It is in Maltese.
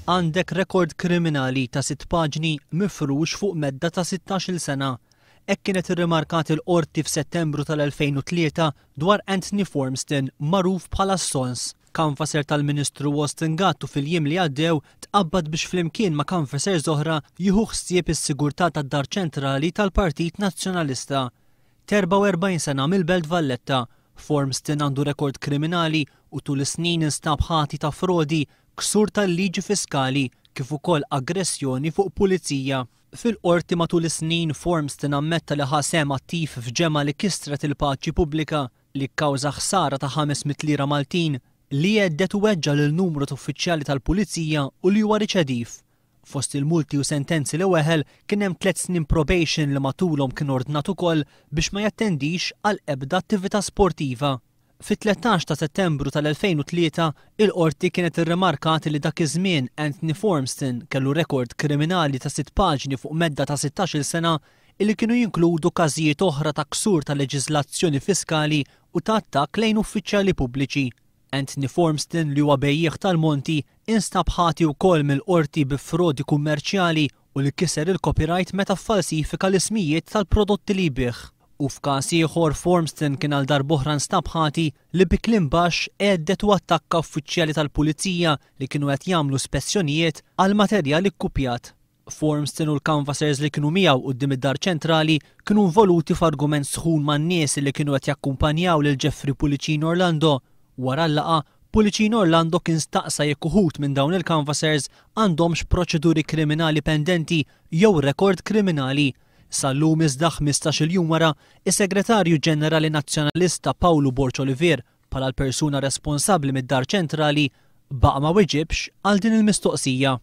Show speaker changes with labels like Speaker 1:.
Speaker 1: Għandek rekord kriminali ta' sitt paġni mifrux fuq medda ta' 16-il sena. Hekk kienet irrimarkat il-Qorti f'Settembru tal-2003 dwar Anthony Formston, magħruf bħala s-Sons, kanvasser tal-Ministru Austin Gatt u fil-jiem li għaddew tqabbad biex flimkien ma' kanvassers oħra jieħu ħsieb is-sigurtà tad-Dar Ċentrali tal-Partit Nazzjonalista. 44 sena mill-Belt Valletta, Formston għandu rekord kriminali u tul is-snin instab ħati ta' frodi, ksur tal-liġi fiskali kif ukoll aggressjoni fuq pulizija. Fil-Qorti matul is-snin Formston ammetta li ħa sehem attiv f'ġemgħa li kisret il-paċi pubblika, li kkawża ħsara ta' 500 lira Maltin, li hedded u weġġa' lil numru ta' uffiċjali tal-pulizija u li huwa riċediv. Fost il-multi u sentenzi li weħel kien hemm tliet snin probation li matulhom kien ordnat ukoll biex ma jattendix għal ebda attività sportiva. Fit-13 ta' Settembru tal-2003, il-Qorti kienet irrimarkat li dak iż-żmien Anthony Formston kellu rekord kriminali ta' sitt paġni fuq medda ta' 16-il sena illi kienu jinkludu każijiet oħra ta' ksur ta' leġiżlazzjoni fiskali u ta' attakk lejn uffiċjali pubbliċi. Anthony Formston li huwa bejjiegħ tal-monti instab ħati wkoll mill-Qorti bi frodi kummerċjali u li kiser il-copyright meta ffalsifika l-ismijiet tal-prodotti li jbigħ. U f'każ ieħor Formston kien għal darb'oħra nstab ħati li bi kliem baxx għedded u attakka uffiċjali tal-pulizija li kienu qed jagħmlu spezzjonijiet għal materjal ikkupjat. Formston u l-canvassers li kienu miegħu quddiem id-Dar Ċentrali kienu involuti f'argument sħun man-nies li kienu qed jakkumpanjaw lil Jeffrey Pullicino Orlando. Wara l-laqgħa, Pullicino Orlando kien staqsa jekk uħud minn dawn il-canvassers għandhomx proċeduri kriminali pendenti jew rekord kriminali. Sal-lum iżda 15-il jum wara, is-Segretarju Ġenerali Nazzjonalista Pawlu Borg Olivier, bħala l-persuna responsabbli mid-Dar Ċentrali, baqa' ma wiġibx għal din il-mistoqsija.